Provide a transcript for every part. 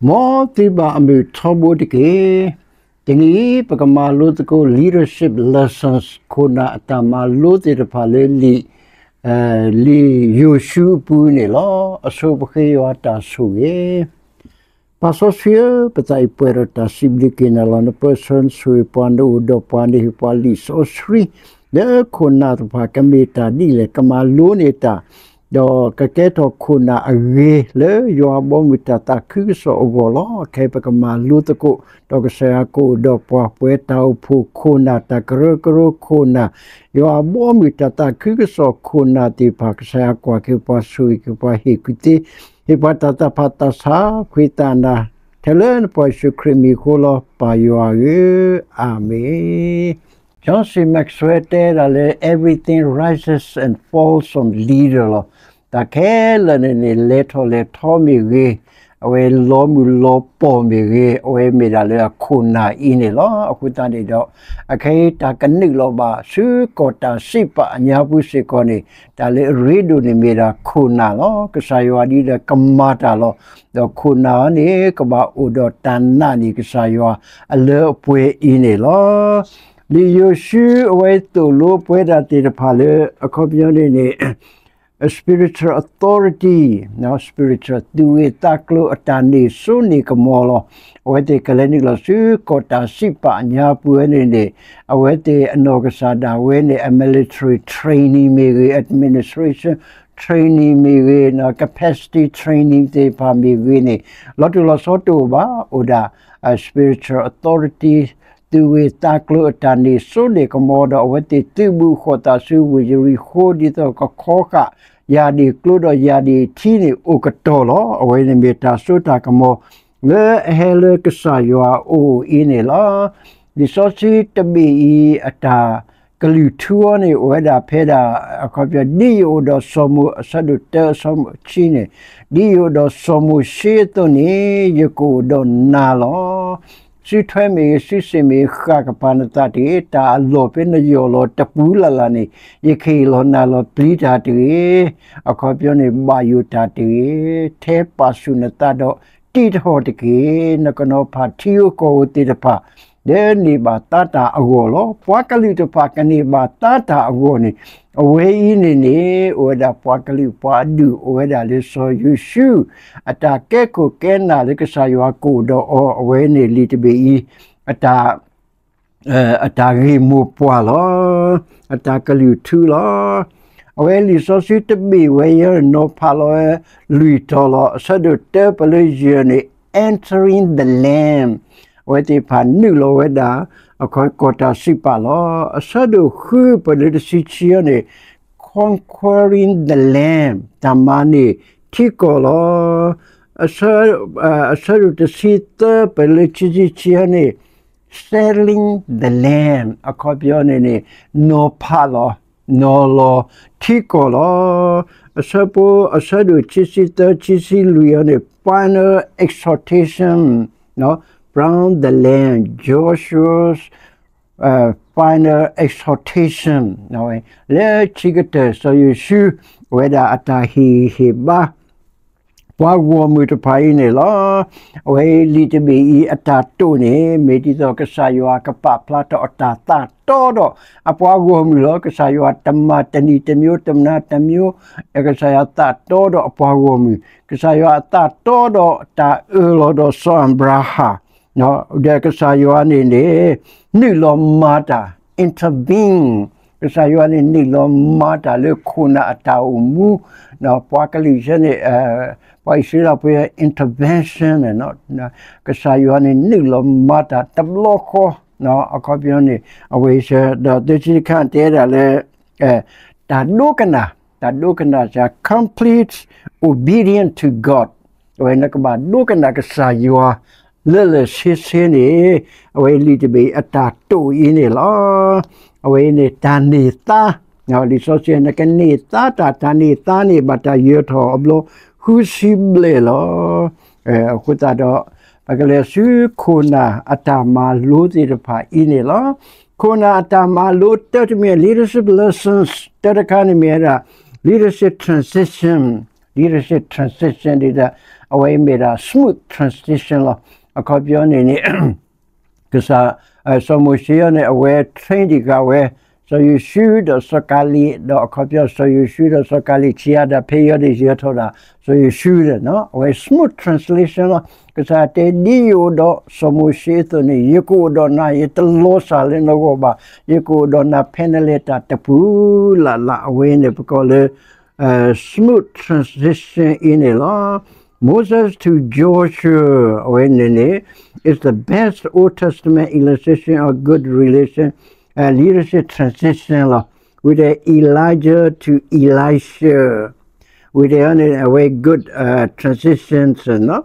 မ်သုဘၣ်အမုာ်ထီဘိတက့ၢ်. တနံၤအံၤ ပကမၤလိသကိး leadership lessons ခိၣ်နၢ်အတၢ်မၤလိသ့ၣ်တဖၣ်လၢလံာ်, လံာ်ယိၤၡူအပူၤန့ၣ်လီၤ. အဆိပဃ့ယွၤတၢ်ဆိၣ်ဂ့ၤ. ပၢ်စီဆှံဧၢ, ပသးအံၤပှဲၤဒီးတၢ်စံးဘျုးက့ၤနၤလီၤ. နပၢဆှၢနဆိၣ်ဂ့ၤပှၤ, နအိၣ်ဒီးပှၤ, နဟ့ၣ်ပှၤလံာ်စီဆှံ လၢခိၣ်နၢ်တဖၣ်ကမ့ၢ်တၢ်ဒ်လဲၣ်, ကမၤလိန့ၢ်တၢ် ဒီးကကဲထီၣ်ခိၣ်နၢ်အဂ့ၤ လၢယွၤအဘီအမုၢ်တၢ်သးခုကစီၣ်အဂီၢ်လီၤ. ခဲအံၤပကမၤလိသကိး, ဒီးကစၢ်ယွၤကအိၣ်ဒီးပှၤ, ပဝဲတၢ်အိၣ်ဖှိၣ်ခိၣ်နၢ်, တၢ်ကရၢကရိခိၣ်နၢ်, ယွၤအဘီအမုၢ်တၢ်သးခုကစီၣ်ခိၣ်နၢ်သ့ၣ်တဖၣ်, ကစၢ်ယွၤကွၢ်က့ၤပှၤ, ဆိၣ်ဂ့ၤက့ၤပှၤ, ဟ့ၣ်ကူၣ်သ့, ဟ့ၣ်ပှၤတၢ်သးဖးသးဆး, ဖှံသးနၤ, ထဲလၢနဖိယ့ၣ်ၡူးခရံာ်မံၤအဃိလီၤ ပၢ်ယွၤဧၢ, အၤမ့ၣ်. John C Maxwell တဲဒၣ်လၢ everything rises and falls on leader လီၤ. တၢ်ခဲလၢာ်န့ၣ်န့ၣ် လဲၤထီၣ်လဲၤထီမ့ၢ်ဂ့ၤ, အဝဲလီၤမုၢ်လီၤပီၢ်မ့ၢ်ဂ့ၤ, အဝဲမ့ၢ်ဒၣ်လၢအခိၣ်နၢ်အံၤန့ၣ်လီၤ. အဃိသတးန့ၣ်ဒီး အခဲအံၤတၢ်ကနုာ်လီၤဘၣ်ဆူကီၢ်တၢ်စံးပာ်အညါပူၤစ့ၢ်ကီးန့ၣ်, တၢ်လၢအရ့ဒိၣ်န့ၣ်မ့ၢ်ဒၣ်ခိၣ်နၢ်လီၤ. ကစၢ်ယွၤဒ်ဒီးကမၤတၢ်လီၤ. ဒီးခိၣ်နၢ်အံၤန့ၣ် ကဘၣ်အိၣ်ဒီးတၢ်နာ်န့ၢ်ကစၢ်ယွၤအလၢအပှဲၤအံၤန့ၣ်လီၤ. လံာ်ယိၤၡူအဝဲသိၣ်လိပဝဲဒၣ်သ့ၣ်တဖၣ်လၢ အခီပညီန့ၣ်န့ၣ် spiritual authority, spiritual သူၣ်ဂ့ၤသးကျိၤအတၢ်န့ၢ်စိန့ၢ်ကမီၤလီၤ. အဝဲသ့ၣ်ကလဲၤနုာ်လီၤဆူကီၢ်တၢ်စံးပာ်အညါပူၤဝဲန့ၣ်န့ၣ်, အဝဲသ့ၣ်အနီၢ်ကစၢ်ဒၣ်ဝဲန့ၣ် အ military training မ့ၢ်ဂ့ၤ, administration training မ့ၢ်ဂ့ၤ, capacity training သ့ၣ်တဖၣ်မ့ၢ်ဂ့ၤန့ၣ်, လီၤတိၢ်လီၤဆီတအိၣ်ဘၣ်, အိၣ်ဒၣ် spiritual authority သူၣ်ဂ့ၤသးကျိၤအတၢ်န့ၢ်စိန့ၢ်ကမီၤဒီး အဝဲသ့ၣ်သုးဘူးဃီၣ်သးဆူဝ့ၢ်ယရံၣ်ဃိၤ ဒ်သိးကခီဃာ်ယၣ်ဒ့ၣ်ကျိဒီးယၣ်ဒ့ၣ်ထံန့ၣ်အိၣ်ကတီၢ်လီၤ. အဝဲန့ၣ်မ့ၢ်တၢ်စိတၢ်ကမီၤ လၢအဟဲလၢကစၢ်ယွၤအအိၣ်အံၤန့ၣ်လီၤ. လံာ်စီဆှံတဘ့ၣ်အံၤအတၢ်ကလုၢ်ထူအီၤန့ၣ် အိၣ်ဝဲဒၣ်ဖဲဒၣ် အခီပညီ ဒ်ယအိၣ်ဒီးစီၤမိၤ အဆၢဒိၣ်တၢအဆၢဖိခံန့ၣ်, ဒ်ယအိၣ်ဒီးစီၤမိၤၡ့အသိးန့ၣ် ယကအိၣ်ဒီးနၤလီၤ. စုထွဲမ့ၢ်ဂ့ၤ, စုစ့ၣ်မ့ၢ်ဂ့ၤ, ဃၣ်ကပၤနသးတဂ့ၤ, တၢ်အလီၢ်ဖဲနယီၢ်လီၤတပူၤလၢ်လၢ်န့ၣ် ယကဟ့ၣ်လီၤနၤလီၤပျံၤတၢ်တဂ့ၤ, အခီပညီန့ၣ် ဘၣ်ယိၣ်တၢ်တဂ့ၤ, ထဲပာ်ဆူၣ်နသးဒီး တံာ်တဟီၣ်တက့ၢ်. နကနီၤဖးထံဧိၤကီၢ်ဧိၤသ့ၣ်တဖၣ် လၢန့ၢ်ဘၣ်သါတၢ်အဂီၢ်လီၤ. ပှၤကလုာ်တဖၣ်ကန့ၢ်ဘၣ်သါတၢ်အဂီၢ်န့ၣ်, အဝဲအံၤန့ၣ်န့ၣ် အိၣ်ဝဲဒၣ်ပှၤကလုာ်ပှၤအဒူၣ် အိၣ်ဝဲဒၣ်လၢစီၤယိၤၡူ အတၢ်ကဲခိၣ်ကဲနၢ်လၢကစၢ်ယွၤကအိၣ်ဒီးအီၤ, အဝဲန့ၣ်လံာ်တဘ့ၣ်အံၤ အတၢ် အတၢ်ဂ့ၢ်မိၢ်ပှၢ်လီၤ. အတၢ်ကလုၢ်ထူလီၤ. အဝဲလံာ်စီဆှံတဘ့ၣ်ဝဲယဲၢ်နီၤဖးလီၤဝဲ လွံၢ်တီၤလီၤ. အဆၢဒိၣ်တၢပၢၢ်လၢယဲၢ်န့ၣ် entering the land, အဝဲသ့ၣ်တဖၣ်နုာ်လီၤဝဲဒၣ် အခီကီၢ်တၢ်စံးပာ်လီၤ. အဆၢဒိၣ်ဃုပၢၢ်လၢတဆံခံန့ၣ် conquering the land, တၢ်မၤန့ၢ်ထံကီၢ်လီၤ. အဆၢဒိၣ်တဆံသၢပၢၢ်လၢခံဆံခံန့ၣ် settling the land, အခီပညီန့ၣ်န့ၣ် နီၤဖးလီၤ, နီၤလီၤထံကီၢ်လီၤ. အဆၢဖိ အဆၢဒိၣ်ခံဆံသၢ ခံဆံလွံၢ်အံၤန့ၣ် final exhortation, brand the land, Joshua's final exhortation, လၢခံကတၢၢ်စီၤယိၤၡူ အဝဲဒၣ်အတၢ်ဟ့ၣ်ဂံၢ်ဟ့ၣ်ဘါ ပှၤဂီၢ်မုၢ်တဖၣ်အံၤန့ၣ်လီၤ. အဝဲလံာ်တဘ့ၣ်အံၤအတၢ်တိာ်န့ၣ် မ့ၢ်ဒ်သိးကစၢ်ယွၤကပာ်ဖျါထီၣ်အတၢ်သးတီဒီးအပှၤဂီၢ်မုၢ်လီၤ. ကစၢ်ယွၤတမၤတနံၤတမျိုး တမနၤတမျိုး, ကစၢ်ယွၤသးတီဒီးအပှၤဂီၢ်မုၢ်, ကစၢ်ယွၤအသးတီဒီးတၢ်အၢၣ်လီၤဒီးစီၤအၤဘြၤဟၣ် ဒီးကစၢ်ယွၤန့ၣ်န့ၣ် နုာ်လီၤမၤတၢ် intervene, ကစၢ်ယွၤန့ၣ် နုာ်လီၤမၤတၢ်လၢခိၣ်နၢ်အတၢ်အိၣ်မူ, ပှၤကလုာ်ဆၢန့ၣ် ပှၤအံၣ်စရ့လးဖိ intervention, ကစၢ်ယွၤန့ၣ် နုာ်လီၤမၤတၢ်တဘျီဃီ, အခီပညီန့ၣ် အဝဲဆၢ ဒီးသၢဆံတခါတဲဒၣ်လၢ တၢ်ဒိကနၣ်, တၢ်ဒိကနၣ် complete obedience to God, အဝဲနကဘၣ်ဒိကနၣ်ကစၢ်ယွၤ လၢလၢဆ့ဆ့န့ၣ်, အဝဲလံာ်တဘ့ၣ်အတၢ်တိာ်အံၤန့ၣ်လီၤ. အဝဲန့ၣ်တၢ်န့ၢ်သါ, လံာ်စီဆှံ နကန့ၢ်သါတၢ် တၢ်န့ၢ်သါန့ၣ် ဘၣ်တၢ်ယၢၤထီၣ်အဘျီ ဃုဆံဘျဲၣ်လီၤ. အဃိသတးဒီး ပကလဲၤဆူခိၣ်နၢ်အတၢ်မၤလိသ့ၣ်တဖၣ်အံၤန့ၣ်လီၤ. ခိၣ်နၢ်အတၢ်မၤလိတၢတမံၤ leadership lessons တၢတခါန့ၣ်မ့ၢ်ဝဲဒၣ် leadership transition, leadership transition ဒ်ဒီး အဝဲမ့ၢ်ဒၣ် smooth transition လီၤ. အခီပညီန့ၣ်န့ၣ် ကစၢ် စီၤမိၤၡ့အံၤန့ၣ် အဝဲ train ဒံးဃာ်ဝဲ စီၤယိၤၡူဒီးစီၤကၤလံး ဒီးအခီပညီ စီၤယိၤၡူဒီးစီၤကၤလံး ဆံးအါဒၣ်ဖဲအံၤဒီး ယဲၤထီၣ်ဒၣ် စီၤယိၤၡူဒီး အဝဲ smooth translation လီၤ. ကစၢ်တဲ ဒ်ယအိၣ်ဒီးစီၤမိၤၡ့အသိးန့ၣ် ယကအိၣ်ဒီးနၤ ယတလီၤစၢ်လၢနဂီၢ်ဘၣ်, ယကအိၣ်ဒီးနၤဖဲနလဲၤတၢ်တပူၤလၢ်လၢ် အဝဲန့ၣ်ပကိးလၢ smooth transition အံၤန့ၣ်လီၤ. Moses to Joshua အဝဲန့ၣ်န့ၣ် is the best Old Testament illustration of good relation, uh, leadership transition လီၤ. ဝံၤဒီး Elijah to Elisha ဝံၤဒီးန့ၣ် အဝဲ good, uh, transition နီၤ.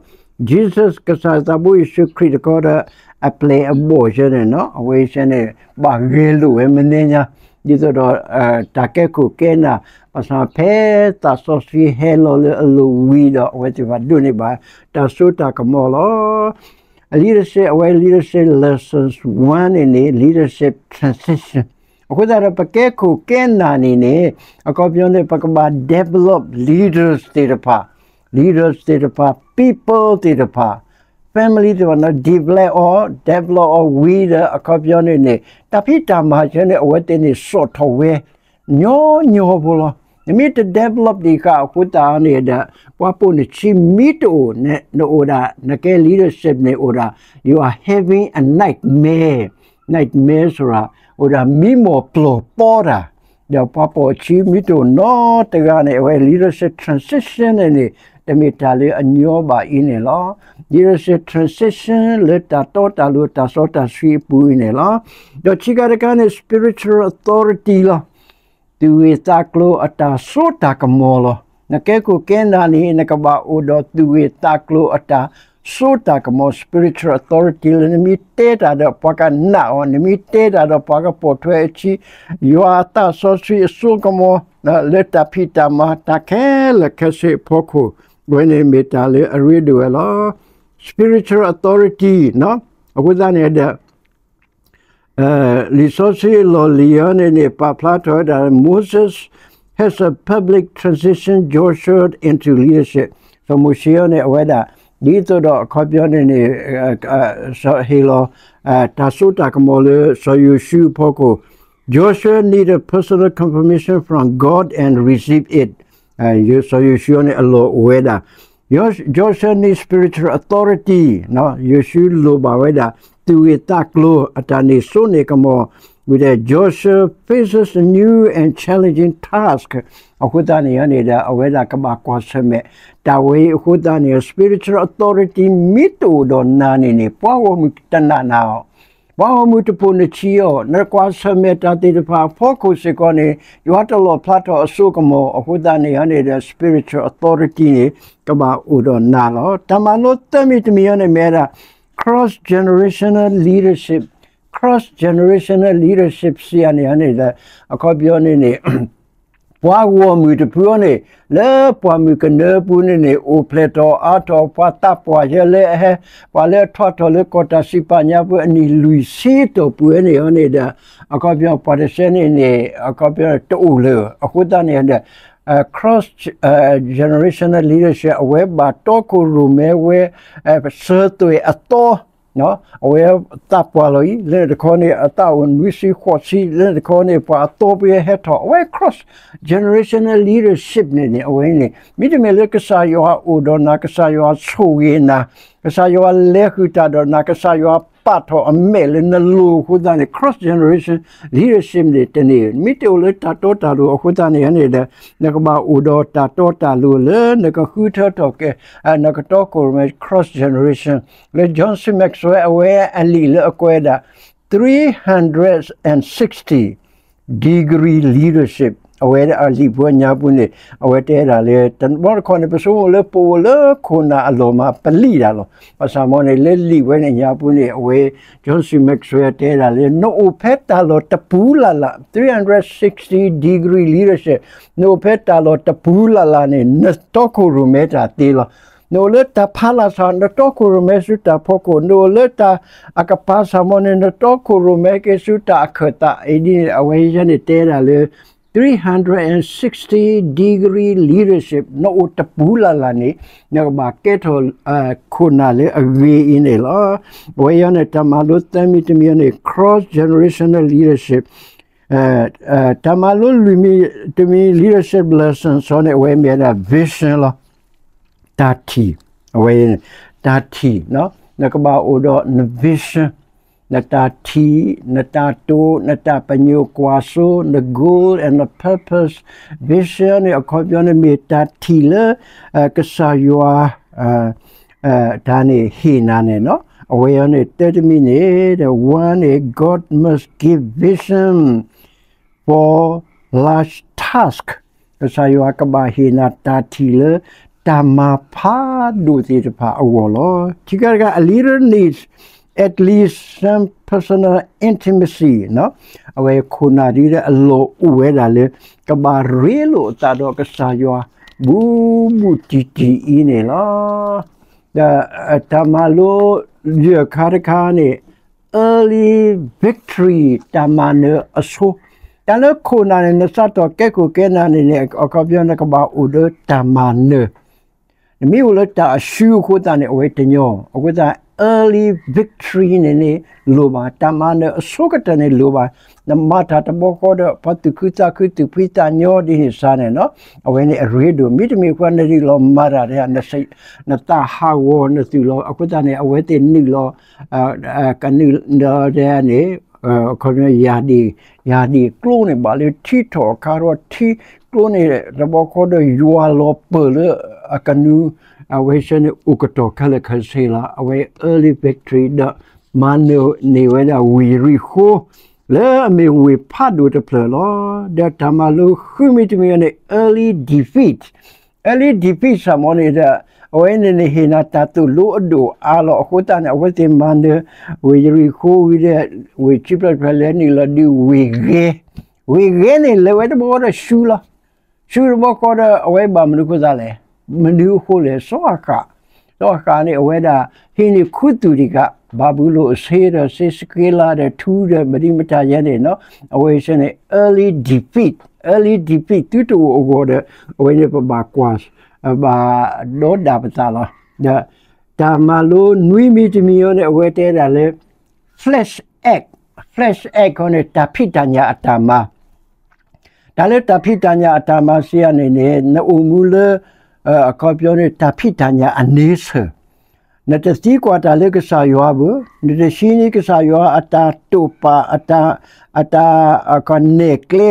Jesus ကစၢ်သးဘိယ့ၣ်ၡူးခရံာ်တခီဒီး အပျဲၢ်အဘီၣ်ဆၢန့ၣ်နီၤ အဝဲဆၢန့ၣ် ဘၣ်ဂဲၤလိာ်ဝဲမနုၤညါ ဒ်သိးဒီး တၢ်ကဲခိၣ်ကဲနၢ် ဘၣ်ဆၣ်ဖဲသးစီဆှံဟဲလီၤလၢအလိၤဝံၤဒီး အဝဲသ့ၣ်တဖၣ်ဒိးန့ၢ်ဘၣ် တၢ်စိတၢ်ကမီၤလီၤ. leadership အဝဲ leadership lessons one န့ၣ်န့ၣ် leadership transition အဃိသတးဒီး ပကဲခိၣ်ကဲနၢ်န့ၣ်န့ၣ် အခီပညီန့ၣ် ပကဘၣ် develop leaders သ့ၣ်တဖၣ် leaders သ့ၣ်တဖၣ် people သ့ၣ်တဖၣ် family သ့ၣ်တဖၣ်နီၤ develop အီၤ develop အီၤဝံၤဒီး အခီပညီန့ၣ်န့ၣ် တၢ်ဖံးတၢ်မၤဆၢန့ၣ် အဝဲသ့ၣ်န့ၣ် စိာ်ထီၣ်ဝဲ ညီညီဖိလီၤ. နမ့ၢ်တ develop ဒံးဃာ်အဃိသတးန့ၣ်ဒီး ပှၤပိာ်နဆံမံတအိၣ်န့ၣ် နအိၣ်ဒၣ် နကဲ leadership န့ၣ်အိၣ်ဒၣ် you are having a nightmare, nightmare ဆိုတာ အိၣ်ဒၣ်မံမီၢ်ပျီၢ်ပီတၢ် ဒီးပှၤပိာ်အဆံမံတအိၣ်နီတဂၤန့ၣ် အဝဲ leadership transition န့ၣ်န့ၣ် တမ့ၢ်တၢ်လၢအညီဘၣ်အံၤန့ၣ်လီၤ. leadership transition လၢတၢ်တီတၢ်လိၤတၢ်စီတၢ်ဆှံအပူၤအံၤန့ၣ်လီၤ. ဒီးခံခါတခါန့ၣ် spiritual authority လီၤ. သူၣ်ဂ့ၢ်သးကျိၤအတၢ်စိတၢ်ကမီၤလီၤ. နကဲခိၣ်ကဲနၢ်န့ၣ် နကဘၣ်အိၣ်ဒီးသူၣ်ဂ့ၢ်သးကျိၤအတၢ်စိတၢ်ကမီၤ spiritual authority လၢနမ့ၢ်တဲတၢ်ဒီးပှၤကနာ်အီၤ, နမ့ၢ်တဲတၢ်ဒီးပှၤကပိာ်ထွဲအဆံး, ယွၤအသးစီဆှံအစိကမီၤ လၢတၢ်ဖံးတၢ်မၤတၢ်ခဲလၢာ်ခဲဆ့အဖီခိၣ်, အဝဲန့ၣ်မ့ၢ်တၢ်လၢအရ့ဒိၣ်ဝဲလီၤ. spiritual authority အဃိသတးန့ၣ်ဒီး လံာ်စီဆှံအလီၢ်လံၤအံၤန့ၣ်န့ၣ် ပာ်ဖျါထီၣ်ဝဲဒၣ် Moses has a public transition Joshua into leadership. စီၤမိၤၡ့အံၤန့ၣ် အဝဲဒၣ် ဒ်သိးဒီးအခီပညီန့ၣ်န့ၣ် ဟ့ၣ်လီၤ တၢ်စိတၢ်ကမီၤလၢစီၤယိၤၡူအဖီခိၣ်, Joshua need a personal confirmation from God and receive it. စီၤယိၤၡူန့ၣ် အလီၢ်အိၣ်ဝဲဒၣ် Joshua need spiritual authority, ယိၤၡူလိၣ်ဘၣ်ဝဲဒၣ် သူၣ်ဂ့ၢ်သးကျိၤ အတၢ်န့ၢ်စိန့ၢ်ကမီၤ, ဝံၤဒီး Joshua faces a new and challenging task. အဃိသတးန့ၣ်န့ၣ်ဒီး အဝဲဒၣ်ကဘၣ်ကွၢ်ဆၢၣ်မဲာ် တၢ်ဝဲအံၤအဃိသတးန့ၣ် spiritual authority မ့ၢ်တအိၣ်ဒီးနၤန့ၣ်န့ၣ် ပှၤဂီၢ်မုၢ်တနာ်နၤအီၤ ပှၤဂီၢ်မုၢ်တပိာ်နဆံးအီၤ, နကွၢ်ဆၢၣ်မဲာ်တၢ်သ့ၣ်တဖၣ်အဖီခိၣ်စ့ၢ်ကီးန့ၣ် ယွၤတလီၣ်ဖျါထီၣ်အစိကမီၤ အဃိသတးန့ၣ်န့ၣ်ဒီး spiritual authority န့ၣ် ကဘၣ်အိၣ်ဒီးနၤလီၤ. တၢ်မၤလိသၢမံၤတမံၤအံၤန့ၣ်မ့ၢ်ဝဲဒၣ် cross generational leadership, cross generational leadership စံးယၤန့ၣ်န့ၣ်ဒီး အခီပညီန့ၣ်န့ၣ် ပှၤဂီၢ်မုၢ်တဖုအံၤန့ၣ် လၢပှၢ်မုၢ်ကနၢအပူၤန့ၣ်န့ၣ် အိၣ်ဖျဲၣ်ထီၣ်အါထီၣ် ပှၤသးပှၢ်ယဲလဲၣ်အဟဲ ပှၤလၢအထီၣ်ထီၣ်လၢကီၢ်တၢ်စံးပာ်ညါပူၤအနံၣ်လွံၢ်ဆံအတီၢ်ပူၤန့ၣ်န့ၣ်ဒီး အခီပညီပှၤတဆဲန့ၣ်န့ၣ် အခီပညီတအိၣ်လၢၤ အဃိသတးန့ၣ်ဒီး cross generational leadership အဝဲဘၣ်တီခိၣ်ရိၣ်မဲဝဲ စၢၤသွဲၣ်အသီ အဝဲသးပှၢ်လီၤအံၤ လၢတခီန့ၣ် အသးအိၣ်နွံဆံဃိးဆံ လၢတခီန့ၣ် ပှၤအသီပှဲၤဟဲထီၣ် အဝဲ cross generational leadership န့ၣ်န့ၣ် အဝဲန့ၣ် မ့တမ့ၢ်လၢကစၢ်ယွၤအိၣ်ဒီးနၤ ကစၢ်ယွၤဆိၣ်ဂ့ၤနၤ ကစၢ်ယွၤလဲၤဃုာ်တၢ်ဒီးနၤ ကစၢ်ယွၤပာ်ထီၣ်အမဲာ်လၢနလိၤအဃိသတးန့ၣ် cross generation leadership န့ၣ်တန့ၢ် မ့ၢ်တအိၣ်လၢတၢ်တီတၢ်လိၤအဃိသတးန့ၣ်န့ၣ်ဒီး နကဘၣ်အိၣ်ဒီးတၢ်တီတၢ်လိၤလၢနကဃုထၢထီၣ်က့ၤ နကတီခိၣ်ရိၣ်မဲ cross generation လၢ John C Maxwell အဝဲအလံာ်လၢအကွဲးဒၣ် three hundred and sixty degree leadership အဝဲအလံာ်ပှၤညါပူၤန့ၣ် အဝဲတဲဒၣ်လၢ တဘျီတခီၣ်န့ၣ် ပဆိကမိၣ်လၢပအိၣ်လၢခိၣ်နၢ်အလီၢ်မး ပလံၣ်တၢ်လီၤ. ဘၣ်ဆၣ်မ်န့ၣ် လၢလံာ်ဝဲန့ၣ်ညါပူၤန့ၣ် အဝဲ John C Maxwell တဲဒၣ်လၢ နအိၣ်ဖဲတၢ်လီၢ်တပူၤလၢ်လၢ် three hundred sixty degree leadership နအိၣ်ဖဲတၢ်လီၢ်တပူၤလၢ်လၢ်န့ၣ် နတီခိၣ်ရိၣ်မဲတၢ်သ့လီၤ. နအိၣ်လၢတၢ်ဖးလၢ်ဆၣ် နတီခိၣ်ရိၣ်မဲဆူတၢ်ဖီခိၣ် နအိၣ်လၢတၢ်အကပၤဆၣ်မ်န့ၣ် နတီခိၣ်ရိၣ်မဲက့ၤဆူတၢ်အခၢၣ်သး အံၤဒ်န့ၣ် အဝဲယဲန့ၣ်တဲဒၣ်လၢ three hundred sixty degree leadership နအိၣ်တပူၤလၢ်လၢ်န့ၣ် နကဘၣ်ကဲထီၣ် ခိၣ်နၢ်လၢအဂ့ၤအံၤန့ၣ်လီၤ. အဝဲအံၤန့ၣ် တၢ်မၤလိသၢမံၤတမံၤန့ၣ် cross generational leadership တၢ်မၤလိလွံၢ်မံၤတမံၤ leadership lessons န့ၣ် အဝဲမ့ၢ်ဝဲဒၣ် vision လီၤ. တၢ်ထံၣ်, အဝဲ တၢ်ထံၣ်, နကဘၣ်အိၣ်ဒီးန vision, နတၢ်ထံၣ်, နတၢ်တိာ်, နတၢ်ပညိၣ်ကွၢ်စိ, န goal and န purpose. Vision န့ၣ် အခီပညီန့ၣ်မ့ၢ်တၢ်ထံၣ်လၢ ကစၢ်ယွၤ တၢ်န့ၣ်ဟ့ၣ်နၤန့ၣ်လီၤ. အဝဲအံၤန့ၣ်တၢ်တမံၤန့ၣ် the one is God must give vision for large task. ကစၢ်ယွၤကဘၣ်ဟ့ၣ်နၤတၢ်ထံၣ်လၢ တၢ်မၤဖးဒိၣ်သ့ၣ်တဖၣ်အဂီၢ်လီၤ. ခံခါတခါ a leader needs at least some personal intimacy. အဝဲခိၣ်နၢ်ဒ်လၢအလီၢ်အိၣ်ဝဲဒၣ်လၢ ကဘၣ်ရ့လိာ်အသးဒီးကစၢ်ယွၤ ဘူးဘူးတံၢ်တံၢ်အံၤန့ၣ်လီၤ. ဒီးတၢ်မၤလိယဲၢ်ခါတခါန့ၣ် early victory တၢ်မၤနၢၤအဆိ, တၢ်လၢခိၣ်နၢ်န့ၣ် နစးထီၣ်ကဲခိၣ်ကဲနၢ်န့ၣ်န့ၣ် အခီပညီနကဘၣ်အိၣ်ဒီးတၢ်မၤနၢၤ, နမ့ၢ်အိၣ်လၢတၢ်အဆှုအဃိသတးန့ၣ် အဝဲတညီ, အဃိသတး early victory န့ၣ်န့ၣ် လိၣ်ဘၣ်, တၢ်မၤနၢၤအဆိကတၢၢ်န့ၣ်လိၣ်ဘၣ်, နမၤတၢ်တဘျီဃီဒီး ပှၤသူၣ်ခုသးခုသူၣ်ဖှံသးညီဒ်န့ၣ်စ့ၢ်န့ၣ်လီၤ. အဝဲန့ၣ်အရ့ဒိၣ်, မ့တမ့ၢ်ဃီနဒုးလီၤမၤတၢ်ဒီး နသးဟးဂီၤနသုးလီၤ, အဃိသတးန့ၣ် အဝဲသ့ၣ်နုာ်လီၤ ကနုာ်လီၤဒဲန့ၣ် အခီပညီ ယၤဒ့ၣ်ကျိန့ၣ် ဘၣ်လၢထံထီၣ်အခါဒီး ထံကျိန့ၣ် တဘျီဃီဒီးယွၤလီၤပၢၢ်လၢအကနူၤ, အဝဲဆဲန့ၣ်အိၣ်ကတီၢ်ခဲလၢာ်ခဲဆ့လီၤ. အဝဲ early victory ဒီးမၤနၢၤန့ၢ်ဝဲဒၣ်ဝ့ၢ်ယရံၣ်ဃိ လၢအမ့ၢ်ဝ့ၢ်ဖးဒိၣ်တဖျၢၣ်လီၤ. ဒီးတၢ်မၤလိဃုမံၤတမံၤန့ၣ် early defeat, early defeat စ့ၢ်မ့ၢ်န့ၣ်ဒီး အဝဲန့ၣ်န့ၣ်ဟ့ၣ်နၤတၢ်သိၣ်လိအဒိၣ်အါလီၤ. အဃိသတးန့ၣ် အဝဲသ့ၣ်မၤနၢၤ ဝ့ၢ်ယရံၣ်ဃိဝံၤဒီး ဝ့ၢ်ခံဖျၢၣ်တဖျၢၣ်လဲၤနုာ်လီၤဒုးဝ့ၢ်ဂဲၤ, ဝ့ၢ်ဂဲၤန့ၣ်လဲၤဝဲတဘျီဃီဒီးဆူလီၤ. ဆူတဘျီဃီဒီး အဝဲဘၣ်မနုၤအဃိသတးလဲၣ်, မနုၤအဃိလဲၣ်, စီၤအၤဃး, စီၤအၤဃးန့ၣ် အဝဲဒၣ်ဟံးန့ၢ်ခူသူၣ်တံၢ်ဃာ် ဘၤဘူလိၣ်အစ့ဒီး စ့စက့လးဒီးထူဒီး မဒံမတၤယဲန့ၣ်လီၤ. အဝဲဆဲန့ၣ် early defeat, early defeat သုတအိၣ်အဂီၢ်ဒီး အဝဲန့ၣ်ပဘၣ်ကွၢ် ဘၣ်ဒီဒၣ်ပသးလီၤ. ဒီးတၢ်မၤလိနွံမံၤတမံၤအံၤန့ၣ် အဝဲတဲဒၣ်လၢ flesh act, flesh act ခီန့ၣ် တၢ်ဖံးတၢ်ညၣ်အတၢ်မၤ, တၢ်လၢတၢ်ဖံးတၢ်ညၣ်အတၢ်မၤစ့ၢ်ဧါန့ၣ်န့ၣ် နအိၣ်မူလၢ အခီပညီန့ၣ် တၢ်ဖံးတၢ်ညၣ်အန့ဆၢၣ်, နတသံကွၢ်တၢ်လၢကစၢ်ယွၤဘၣ်, နတဟံးန့ၢ်ကစၢ်ယွၤအတၢ်တိာ်ပာ် အတၢ် အတၢ် ကနဲၣ်ကျဲ,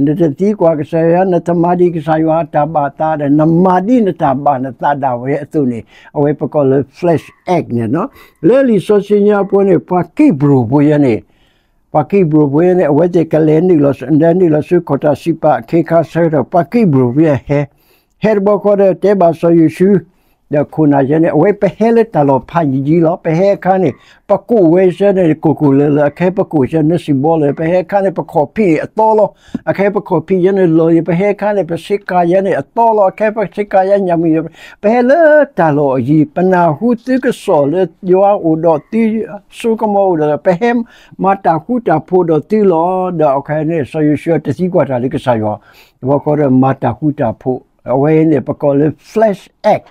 နတသံကွၢ်ကစၢ်ယွၤ နတမၤဒံးကစၢ်ယွၤအတၢ်ဘၣ်သးဒီး နမၤဒ်နတၢ်ဘၣ်နသးဒၣ်ဝဲအသိးန့ၣ် အဝဲပကိးလၢ flesh act န့ၣ်လီၤ. လၢလံာ်စီဆှံညါဖိန့ၣ် ပှၤကံၢ်ဘြိၣ်ဖိယဲန့ၣ် ပှၤကံၢ်ဘြိၣ်ဖိယဲန့ၣ် အဝဲသ့ၣ်ကလဲၤနုာ်လီၤ လဲၤနုာ်လီၤဆူခီၣ်တၢ်စံးပာ်အခ့အခါဆၢကတီၢ် ပှၤကံၢ်ဘြိၣ်ဖိယဲဟဲ, ဟဲတဘျီဃီဒီးတဲဘၣ်စီၤယိၤၡူ, ဒီးခိၣ်နၢ်ယဲန့ၣ် အဝဲပဟဲလၢတၢ်လီၢ်ဖးယံာ်ယံာ်လီၤ. ပဟဲအခါန့ၣ် ပကိၣ်ဝဲဆဲန့ၣ် ကိၢ်ကိၢ်လၢၤလၢၤ အခဲပကိၣ်ဆဲန့ၣ်စံးဘီလၢၤ ပဟဲအခါန့ၣ် ပခီၣ်ဖံးန့ၣ်အသီလီၤ. အခဲပခီၣ်ဖံးယဲန့ၣ်လီၤယံၤ ပဟဲအခါန့ၣ် ပဆ့ကၤယဲန့ၣ်အသီလီၤ. အခဲပဆ့ကၤယဲညၣ်မုၢ်ယဲ ပဟဲလၢတၢ်လီၢ်အယံၤ ပနၢ်ဟူသုကစီၣ်လၢယွၤအိၣ်ဒီးသု စိကမီၤအိၣ်ဒီး ပဟဲမၤတၢ်ဃူတၢ်ဖိးဒီးသုလီၤ. ဒီးအခါန့ၣ် စီၤယိၤၡူတသံကွၢ်တၢ်လၢကစၢ်ယွၤ, တဘျီဃီဒီးမၤတၢ်ဃူတၢ်ဖိး, အဝဲန့ၣ်ပကိးလၢ flesh act,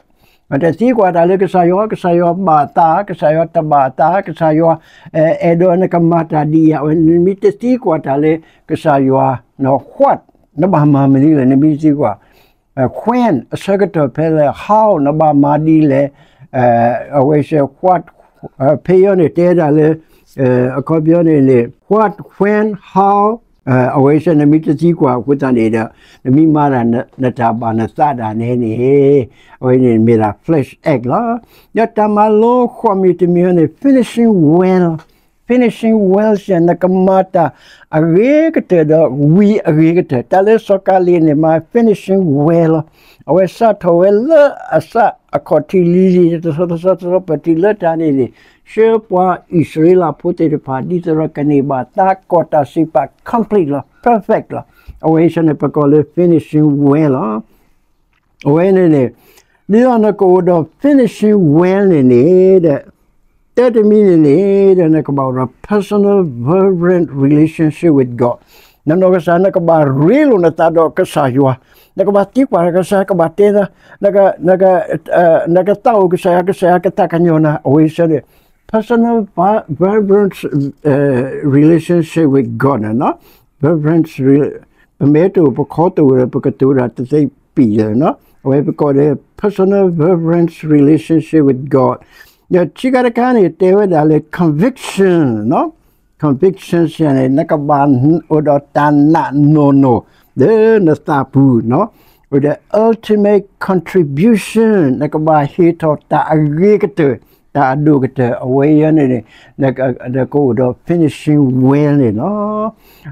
တသံကွၢ်တၢ်လၢကစၢ်ယွၤ, ကစၢ်ယွၤဘၣ်သး, ကစၢ်ယွၤတဘၣ်သး, ကစၢ်ယွၤ အဲၣ်ဒိးနကမၤတၢ်ဒ်အံၤ, အဝဲနမ့ၢ်တသံကွၢ်တၢ်လၢကစၢ်ယွၤ, what, နဘၣ်မၤမနုၤလဲၣ် နမ့ၢ်တသံကွၢ် when အဆၢကတီၢ်ဖဲလဲၣ် how နဘၣ်မၤဒ်လဲၣ်, အဝဲစဲ what, ဖဲအံၤန့ၣ်တဲဒၣ်လၢ အခီပညီန့ၣ်န့ၣ် what, when, how, အဝဲစဲနမ့ၢ်တသံကွၢ်အဃိသတးန့ၣ်ဒီး နမ့ၢ်မၤတၢ်နတၢ်ဘၣ်နသးဒၣ်နဲန့ၣ် အဝဲန့ၣ်မ့ၢ်ဒၣ် flesh act လီၤ. ဒီးတၢ်မၤလိဃိးမံၤတမံၤန့ၣ် finishing well, finishing well စဲ နကမၤတၢ်အဂ့ၤကတၢၢ်ဒီးဝံၤအဂ့ၤကတၢၢ် တၢ်လၢစီၤကၤလံးန့ၣ်မၤ finishing well လီၤ. အဝဲစးထီၣ်ဝဲလၢအစးအခီၣ်ထံးလံၤလံၤ တဆီတဆီတဆီပတံၤလၢတၢ်န့ၣ်န့ၣ် ဆှၢပှၤအံၣ်စရ့လးဖိသ့ၣ်တဖၣ် ဒ်သိးဒီးကန့ၢ်ဘၣ်တၢ်ကီၢ်တၢ်စံးပာ် complete လီၤ perfect လီၤ. အဝဲအံၤန့ၣ် ပကိးလၢ finishing well လီၤ. အဝဲန့ၣ်န့ၣ် ဒ်သိးနကအိၣ်ဒီး finishing well န့ၣ်န့ၣ်ဒီး တၢ်တမံၤန့ၣ်န့ၣ်ဒီး နကဘၣ်အိၣ်ဒီး personal fervent relationship with God နနီၢ်ကစၢ် နကဘၣ်ရ့လိာ်နသးဒီးကစၢ်ယွၤ, နကဘၣ်သံကွၢ်ကစၢ် ကဘၣ်တဲနၤ, နကသးအိၣ်ကစၢ်ယွၤ, ကစၢ်ယွၤကသးကညီၤနၤ, အဝဲအံၤန့ၣ် personal fervent relationship with God န့ၣ်, fervent, ပမဲတအိၣ် ပခီတအိၣ်ဒီး ပကတိၤဒၣ်တသ့ပံၤလၢၤ, အဝဲပကိးဒီး personal fervent relationship with God. ဒီးခံခါတခါန့ၣ် တဲဝဲဒၣ်လၢ conviction, conviction န့ၣ် နကဘၣ်အိၣ်ဒီးတၢ်နာ်နီၢ်နီၢ် လၢနသးပူၤ, ဒီး ultimate contribution နကဘၣ်ဟ့ၣ်ထီၣ်တၢ်အဂ့ၤကတၢၢ် တၢ်အဒိၣ်ကတၢၢ် အဝဲအံၤန့ၣ်န့ၣ် ကအိၣ်ဒီး finishing well န့ၣ်လီၤ.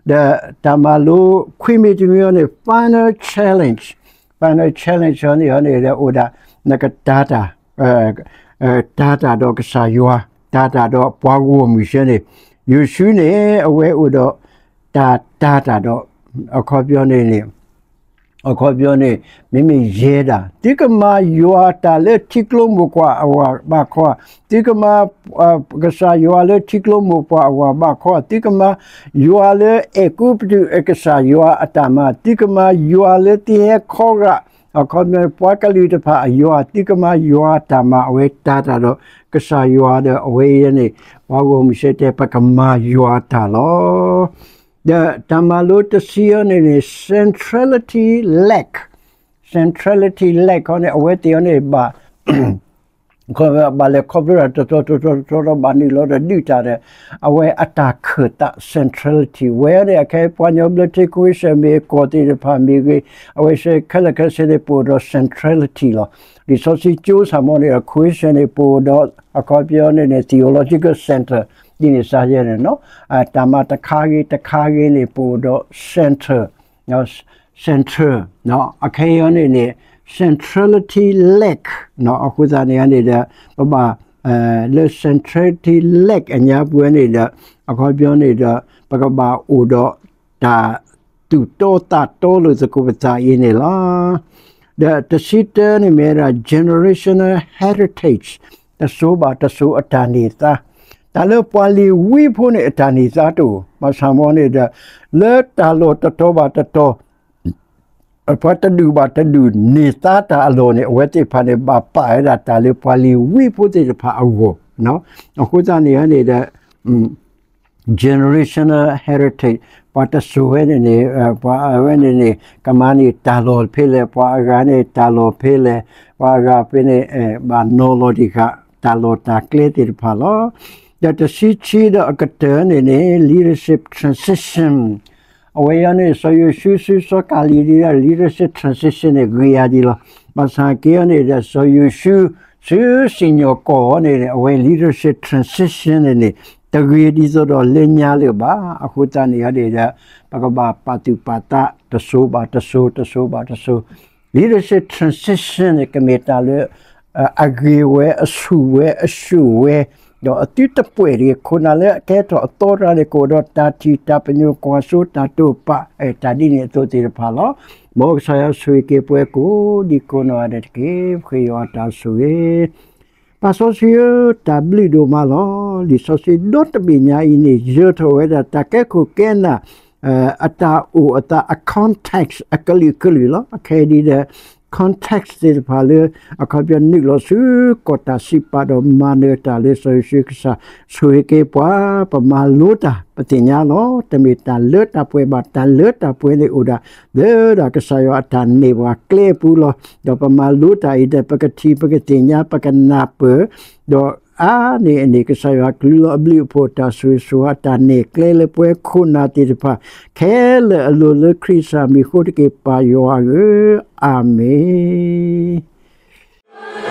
ဒီးတၢ်မၤလိခွံမံၤတမံၤအံၤန့ၣ် final challenge, final challenge အံၤန့ၣ်န့ၣ် အိၣ်ဒၣ် နကတၤတၢ် တၤတၢ်ဒီးကစၢ်ယွၤ, တၤတၢ်ဒီးပှၤဂီၢ်မုၢ်စ့ၢ်န့ၣ်, ယိၤၡူန့ၣ် အဝဲအိၣ်ဒီး တၢ်တၤတၢ်ဒီး အခီပညီန့ၣ်န့ၣ်, အခီပညီန့ၣ် မ့မ့ၢ်ယဲဒၣ် သုကမၤယွၤအတၢ်လၢထံကျိမိၢ်ပှၢ်အဂီၢ်ဘၣ်ခီဧါ, သုကမၤ ကစၢ်ယွၤလၢထံကျိမိၢ်ပှၢ်အဂီၢ်ဘၣ်ခီဧါ, သုကမၤယွၤလၢအဲၤကူပတူးအကစၢ်ယွၤအတၢ်မၤ, သုကမၤယွၤလၢသုဟဲခီဂာ် အခီပညီ ပှၤကလုာ်တဖၣ်အယွၤ, သုကမၤယွၤအတၢ်မၤ အဝဲတၤတၢ်ဒီးကစၢ်ယွၤဒီး အဝဲအံၤန့ၣ် ပှၤဂီၢ်မုၢ်စ့ၢ်တဲ ပကမၤယွၤအတၢ်လီၤ. ဒီးတၢ်မၤလိတဆံအံၤန့ၣ်န့ၣ် centrality lack, centrality lack အံၤန့ၣ် အဝဲသ့ၣ်အံၤန့ၣ် ဘၣ် ဘၣ်လဲၤခီဖျိတၢ်တတီၤတတီၤတတီၤဒီး ဘၣ်နုာ်လီၤဒီးဒုးတၢ်ဒီး အဝဲအတၢ်ခၢၣ်သး centrality ဝဲန့ၣ် အခဲပှၤကညီဘျၢထံ ခဝ့ၡၢၣ်မ့ၢ်ဂ့ၤ ကီၢ်သ့ၣ်တဖၣ်မ့ၢ်ဂ့ၤ အဝဲစ့ၢ်ခဲလၢာ်ခဲဆ့န့ၣ် ပအိၣ်ဒီး centrality လီၤ. လံာ်စီဆှံကၠိဆၣ်မီန့ၣ် ခဝ့ၡၢၣ်န့ၣ် ပအိၣ်ဒီး အခီပညီန့ၣ်န့ၣ် theological center ဒ်န့ၣ်စ့ၢ်ကီးန့ၣ်လီၤ. တၢ်မၤတခါဂ့ၤတခါဂ့ၤန့ၣ် ပအိၣ်ဒီး center, center အခဲအံၤန့ၣ်န့ၣ် centrality lack အဃိသတးန့ၣ်န့ၣ်ဒီး ပဘၣ် လၢ centrality lack အညါပူၤန့ၣ်ဒီး အခီပညီန့ၣ်ဒီး ပကဘၣ်အိၣ်ဒီးတၢ်သူၣ်တီသးတီလိာ်သကိးပသးအံၤန့ၣ်လီၤ. ဒီးတဆံတၢန့ၣ်မ့ၢ်ဝဲဒၣ် generational heritage တစိၤဘၣ်တစိၤအတၢ်န့ၢ်သါ, တၢ်လၢပှၤလ့ၤဝံဖိန့ၣ်အတၢ်န့ၢ်သါတအိၣ်, ဘၣ်ဆၣ်မ့ၢ်န့ၣ်ဒီး လၢတၢ်လီၢ်တတီၤဘၣ်တတီၤ ပှၤတဒူၣ်ဘၣ်တဒူၣ်န့ၢ်သါတၢ်အလီၢ်န့ၣ် အဝဲသ့ၣ်တဖၣ်န့ၣ် ဘၣ်ပာ်ဝဲဒၣ်တၢ်လၢပှၤလ့ၤဝံဖိသ့ၣ်တဖၣ်အဂီၢ်. အဃိသတးန့ၣ်န့ၣ်ဒီး generational heritage ပှၤတစိၤဝဲန့ၣ်န့ၣ် ပှၤအဝဲန့ၣ်န့ၣ် ကမၤန့ၢ်တၢ်လီၢ်ဖဲလဲၣ်, ပှၤအဂၤန့ၣ်တၢ်လီၢ်ဖဲလဲၣ်, ပှၤအဂၤဖဲန့ၣ် ဘၣ်နီၤလီၤတံၢ်ဃာ်တၢ်လီၢ်တၢ်ကျဲသ့ၣ်တဖၣ်လီၤ. ဒီးတဆံခံဒီးအကတၢၢ်န့ၣ်န့ၣ် leadership transition အဝဲအံၤန့ၣ် စီၤယိၤၡူဆူစီၤကၤလံၤဒ်ဒီး leadership transition န့ၣ် ဂ့ၤယၤဒ်လီၤ. ဘၣ်ဆၣ်က့အံၤန့ၣ်ဒီး စီၤယိၤၡူ ဆူစံၣ်ညီၣ်ကွီၢ်အံၤန့ၣ် အဝဲ leadership transition န့ၣ်န့ၣ် တဂ့ၤဒ်သိးဒီးလၢညါလၢၤဘၣ်. အဃိသတးန့ၣ်န့ၣ်ဒီး ပကဘၣ်ပာ်သူၣ်ပာ်သး တစိၤဘၣ်တစိၤ တစိၤဘၣ်တစိၤ leadership transition န့ၣ် ကမ့ၢ်တၢ်လၢ အဂ့ၤဝဲ အဆူၣ်ဝဲ အဆူၣ်ဝဲ ဒီးအသုတပှဲၤတဂ့ၤ. ခိၣ်နၢ်လၢအကဲထီၣ်အသီတဂၤန့ၣ် ကအိၣ်ဒီးတၢ်ထံၣ်တၢ်ပညိၣ် ကွၢ်စိ တၢ်တိာ်ပာ် တၢ်ဒ်န့ၣ်အသိးသ့ၣ်တဖၣ်လီၤ. မ်ကစၢ်ယွၤဆိၣ်ဂ့ၤက့ၤပှၤကိးဒံကိးနီၢ်ဂၤဒဲးတက့ၢ်. ပဃ့ယွၤအတၢ်ဆိၣ်ဂ့ၤ ပၢ်စီဆှံဧၢ, တၢ်ဘျုးဒိၣ်မးလီၤ. လံာ်စီဆှံဒီတဘ့ၣ်ညါအံၤန့ၣ် ယၢၤထီၣ်ဝဲဒၣ်တၢ်ကဲခိၣ်ကဲနၢ် အတၢ်အိၣ်အသးအ context အကလုာ်ကလုာ်လီၤ. အခဲအံၤဒ်ဒီး context သ့ၣ်တဖၣ်လၢ အခီပညီနုာ်လီၤဆူ ကီၢ်တၢ်စံးပာ်ဒီးမၤနၢၤတၢ်လၢစီၤယိၤၡူကစၢ် ဆိၣ်ဂ့ၤက့ၤပှၤ ပမၤလိတၢ် ပသ့ၣ်ညါလီၤ. တမ့ၢ်တၢ်လၢတၢ်ပှဲၤဘၣ်, တၢ်လၢတၢ်ပှဲၤန့ၣ်အိၣ်ဒၣ် လၢဒၣ်ကစၢ်ယွၤအတၢ်န့ၢ်ပှၤကျဲအပူၤလီၤ. ဒီးပမၤလိတၢ်အံၤဒီး ပကထံၣ် ပကသ့ၣ်ညါ ပကနၢ်ပၢၢ် ဒီးအါန့ၢ်အန့ၣ် ကစၢ်ယွၤကလူးလီၤအဘျုးအဖှိၣ် တၢ်ဆိၣ်ဂ့ၤဆိၣ်ဝါ တၢ်နဲၣ်ကျဲလၢပှၤခိၣ်နၢ်သ့ၣ်တဖၣ် ခဲလၢာ်အလိၤလၢခရံာ်စၢ်မံၤအဃိတက့ၢ် ပၢ်ယွၤဧၢ, အၤမ့ၣ်.